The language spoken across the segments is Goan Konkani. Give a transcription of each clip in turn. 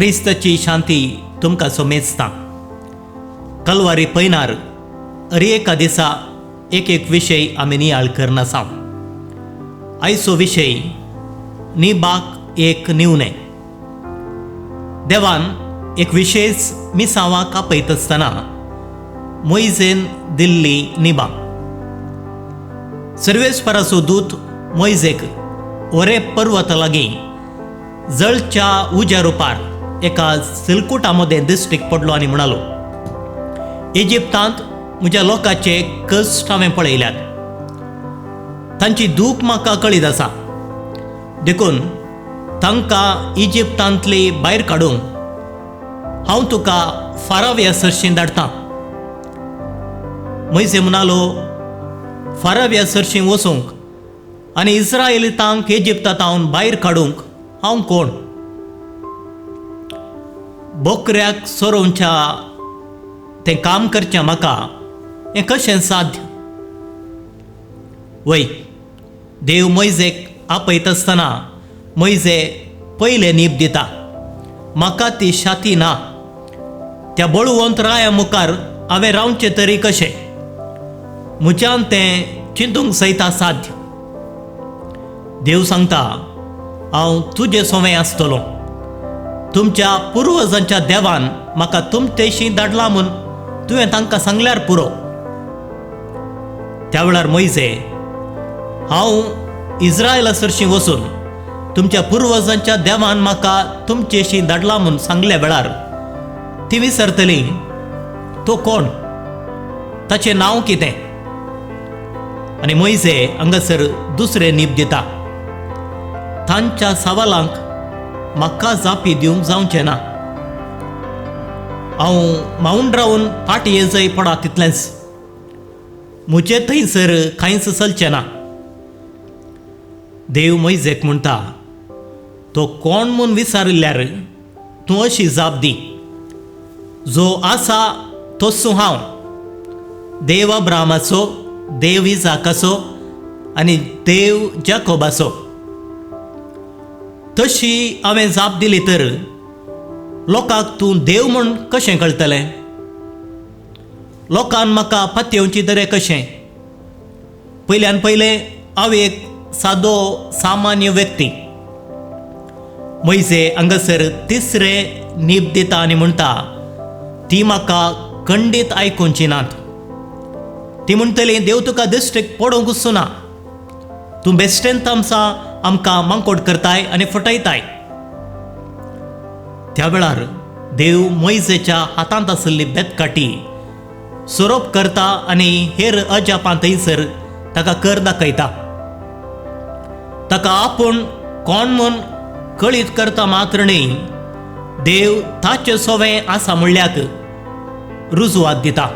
क्रिस्ताची शांती तुमकां सोमेजता. कलवारी पयनार हर एका दिसा एक एक विशय आमी नियाळ करनासा. आयचो विशय निबाक एक निवणें. देवान एक विशेश मिसांवाक आपयत आसतना मोयजेन दिल्ली निबा. सर्वेस्पराचो दूत मोयजेक ओरे पर्वता लागीं जळच्या उज्या रुपार एका सिलकुटा मदें दिश्टीक पडलो आनी म्हणालो, इजिप्तांत म्हज्या लोकांचे कश्ट हांवें पळयल्यात, तांची दूख म्हाका कळीत आसा, देखून तांकां इजिप्तांतली भायर काडूंक हांव तुका फाराव्या सरशीं धाडटा. मोयजे म्हणालो, फाराव्या सरशीं वचूंक आनी इस्रायलितांक इजिप्तांत भायर काडूंक हांव कोण? बोकऱ्याक सोरोवच्या तें काम करचें म्हाका हें कशें साध्य? वय, देव मोयजेक आपयत आसतना मोयजे पयलें नीब दिता, म्हाका ती शाती ना, त्या बळवंत राया मुखार हांवें रावचें तरी कशें? म्हज्यान तें चिंतूंक सयत साध्य. देव सांगता, हांव तुजे सोवें आसतलो, तुमच्या पुर्वजांच्या देवान म्हाका तुमचेशी धाडला म्हूण तुवें तांकां सांगल्यार पुरो. त्या वेळार मोयजे, हांव इस्रायला सरशीं वचून तुमच्या पुर्वजांच्या देवान म्हाका तुमचेशी धाडला म्हूण सांगल्या वेळार ती विसरतली तो कोण, ताचें नांव कितें? आनी मोयजे हांगासर दुसरें नीब दिता, तांच्या सवालांक म्हाका जापी दिवंक जावचें ना, हांव मावन रावन फाटी येजय पडा तितलेंच, म्हजें थंयसर कांयच चलचें ना. देव मोयजेक म्हणटा, तो कोण म्हूण विचारिल्ल्यार तूं अशी जाप दी, जो आसा तोच हांव, देव अब्रामाचो, देव इजाकाचो आनी देव जाकोबाचो. तशी हांवें जाप दिली तर लोकांक तूं देव म्हूण कशें कळटलें? लोकान म्हाका पातयेवची तरें कशें? पयल्यान पयलें हांव एक सादो सामान्य व्यक्ती. मोयजे हांगासर तिसरें नीब दिता आनी म्हणटा, ती म्हाका खंडीत आयकुची नात. ती म्हणटली, देव तुका दिश्टीक पडोवंकूच ना, तूं बेश्टेंत आमचा आमकां मांकोड करताय आनी फटयताय. त्या वेळार देव मोयजेच्या हातांत आशिल्ली बेतकाठी सोरोप करता आनी हेर अजापां थंयसर ताका कर दाखयता. ताका आपूण कोण म्हूण कळीत करता मात्र न्हय, देव ताचे सोवें आसा म्हणल्याक रुजवात दिता.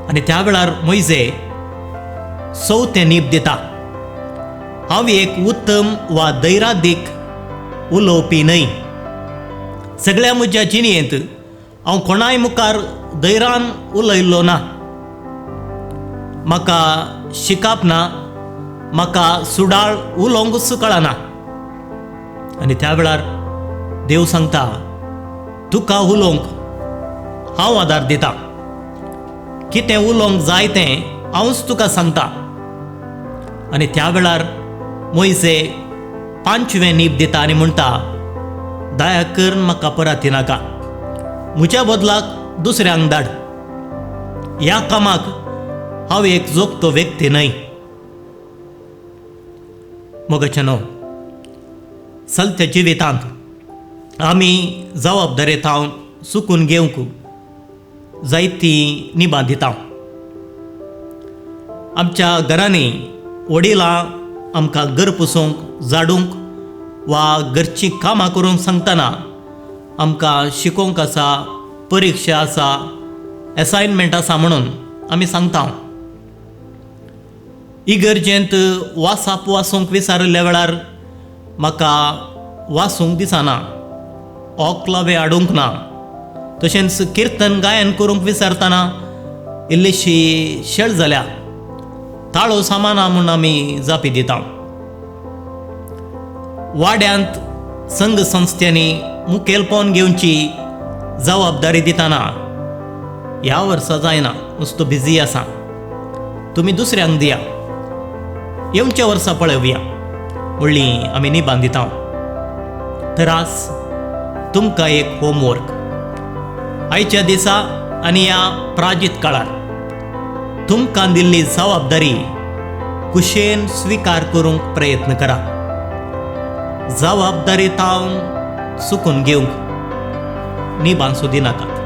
आनी त्या वेळार मोयजे चवथें नीब दिता, हांव एक उत्तम वा दैरादीक उलोवपी न्हय, सगळ्या म्हज्या जिणेंत हांव कोणाय मुखार दैरान उलयल्लो ना, म्हाका शिकप ना, म्हाका सुडाळ उलोवंकूच कळना. आनी त्या वेळार देव सांगता, तुका उलोवंक हांव आदार दिता, कितें उलोवंक जाय तें हांवूच तुका सांगता. आनी त्या वेळार मोयजे पांचवें नीब दिता आनी म्हणटा, दया करून म्हाका परत नाका, म्हज्या बदलाक दुसऱ्यांक धाड, ह्या कामाक हांव एक जोगतो व्यक्ती न्हय. मोगाचें न्हू, चलत्या जिवितांत आमी जबाबदारी थावन चुकून घेवंक जायतीं निबां दिता. आमच्या घरांनी वडिलां आमकां घर पुसूंक, झाडूंक वा घरचीं कामां करूंक सांगतना आमकां शिकोवंक आसा, परिक्षा आसा, एसायनमेंट आसा म्हणून आमी सांगता. इगर्जेंत वासाप वाचूंक विचारिल्ल्या वेळार म्हाका वाचूंक दिसना, ओक्लावे हाडूंक ना. तशेंच किर्तन गायन करूंक विचारतना इल्लीशी शेळ जाल्या, ताळो सामाना म्हूण आमी जापी दिता. वाड्यांत संघ संस्थ्यांनी मुखेलपण घेवची जबाबदारी दितना ह्या वर्सा जायना, नुस्तो बिजी आसा, तुमी दुसऱ्यांक दिया, येवच्या वर्सा पळोवया म्हणली आमी निबान दिता. तर आज तुमकां एक होमवर्क, आयच्या दिसा आनी ह्या प्राजीत काळार तुमकां दिल्ली जबाबदारी कुशेन स्विकार करूंक प्रयत्न करा. जबाबदारी तावन चुकून घेवंक निबान सुदी नाकात.